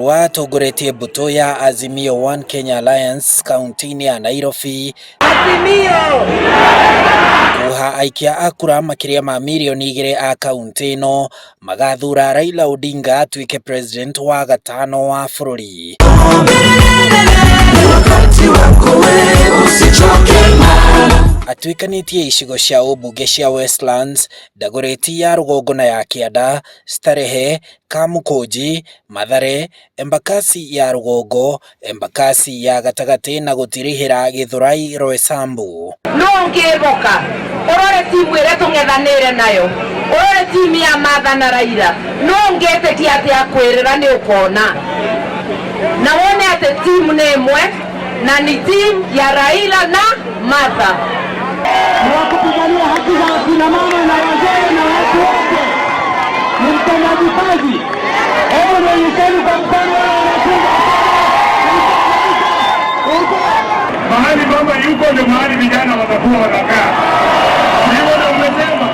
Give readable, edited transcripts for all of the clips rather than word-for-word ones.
Karua atongoretie mbũtũ ya Azimio One Kenya Alliance kaunti-inĩ ya Nairobi. Azimio! Kuha aikia a kura makĩria ma mirioni 2 a kaunti ĩno magathura Raila Odinga atuĩke president wa gatano wa bũrũri. Atuĩkanĩtie icigo cia ũmbunge cia Westlands, Dagoretti ya rũgongo na ya kĩanda, Starehe, Kamukunji, Mathare, Embakasi ya rũgongo, Embakasi ya gatagatĩ na gũtirihĩra Githurai Roysambu. No ũngĩĩhoka ũrore timu ĩrĩa tũng'ethanĩire nayo, ũrore timu ya Martha na Raila, no ũngĩtĩkia atĩ akwĩrĩra nĩ ũkona na wone atĩ timu nĩ ĩmwe na ni timu ya Raila na Martha. Ni wa kupigania haki za akina mama na wazee na watu wote, ni mtendaji kazi. Hebu nionyesheni kwa mfano wale wanafunga. Mahali baba yuko ndio mahali vijana watakuwa wanakaa. Hivyo ndio mmesema.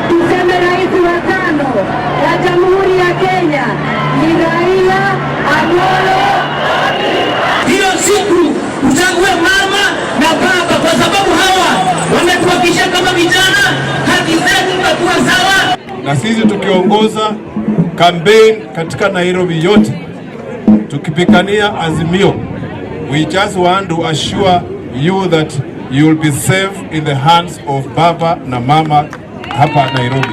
Tuseme rais wa tano wa Jamhuri ya Kenya ni Raila Amolo. Hiyo siku uchague mama na baba, kwa sababu hawa wametuhakikishia kama vijana haki zetu zitakuwa sawa. Na sisi tukiongoza campaign katika Nairobi yote tukipigania Azimio, we just want to assure you that you will be safe in the hands of baba na mama hapa Nairobi.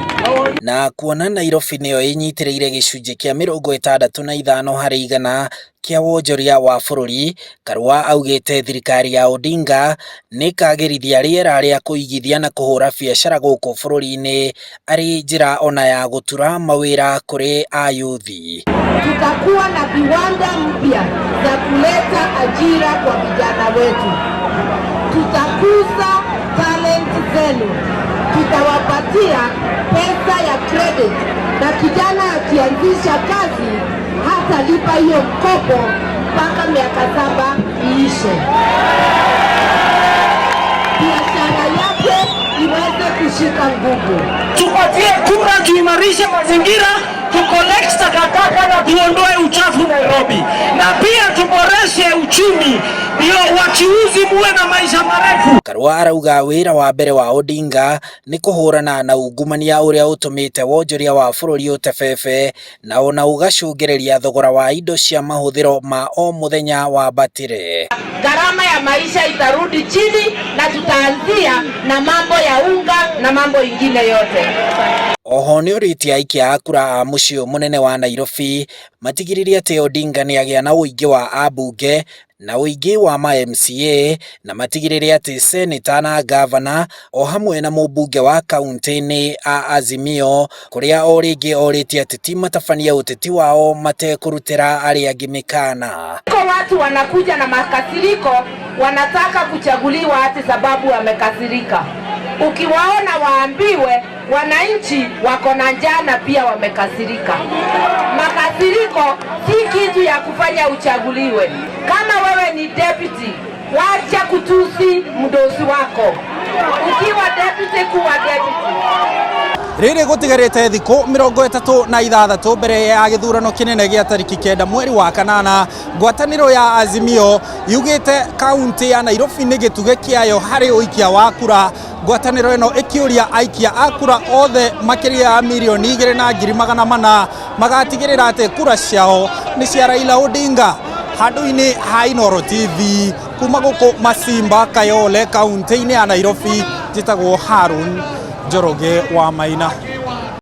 Na kuona Nairobi nĩyo ĩnyitĩrĩire gĩcunjĩ kĩa 65% kĩa wonjoria wa bũrũri, Karua augĩte thirikari ya Odinga nĩĩkagĩrithia rĩera rĩa kũigithia na kũhũra biacara gũkũ bũrũri-inĩ arĩ njĩra ona ya gũtura mawĩra kũrĩ ayuthi. Tutakuwa na viwanda mpya za kuleta ajira kwa vijana wetu. Tutakuza talent zenu, tutawapatia pesa ya credit, na kijana akianzisha kazi hatalipa hiyo mkopo mpaka miaka 7 iishe, biashara yake iweze kushika nguvu. Tupatie kura, tuimarishe mazingira, tucollect takataka na tuondoe uchafu Nairobi, na pia tuboreshe uchumi, ndio wachuuzi muwe na maisha marefu. Karua arauga wĩra wa mbere wa Odinga nĩ kũhũrana na ungumania ũrĩa ũtũmĩte wonjoria wa bũrũri ũtebebe na ona ũgacũngĩrĩria thogora wa indo cia mahũthĩro ma o mũthenya wambatĩre. Gharama ya maisha itarudi chini na tutaanzia na mambo ya unga na mambo ingine yote. Oho nĩorĩtie aikia a kura a mũciĩ ũyũ mũnene wa Nairobi matigĩrĩre atĩ Odinga nĩagĩa na ũingĩ wa ambunge na ũingĩ wa ma MCA na matigĩrĩre atĩ seneta na ngavana o hamwe na mũmbunge wa kaunti nĩ a Azimio, kũrĩa o rĩngĩ orĩtie ateti matabanie ũteti wao matekũrutĩra arĩa angĩ mĩkana. Kwa watu wanakuja na makasiriko, wanataka kuchaguliwa ati sababu wamekasirika. Ukiwaona waambiwe wananchi wako na njaa na pia wamekasirika. Makasiriko si kitu ya kufanya uchaguliwe. Kama wewe ni deputy, wacha kutusi mdosi wako. Ukiwa deputy, kuwa deputy. Rĩrĩ gũtigarĩte thikũ 36 mbere ya gĩthurano kĩnene gĩa tarĩki 9 mweri wa kanana, ngwatanĩro ya Azimio yugĩte kaunti ya Nairobi nĩ gĩtugĩ kĩayo harĩ ũikia wa kura. Ngwatanĩro ĩno ĩkĩũria aikia a kura othe makĩria ya 2,400,000 magatigĩrĩra atĩ kura ciao nĩ cia Raila Odinga. Handũ-inĩ ha Inooro TV kuma gũkũ Masimba Kayole kaunti-inĩ ya Nairobi, njĩtagwo Harun Njoroge wa Maina.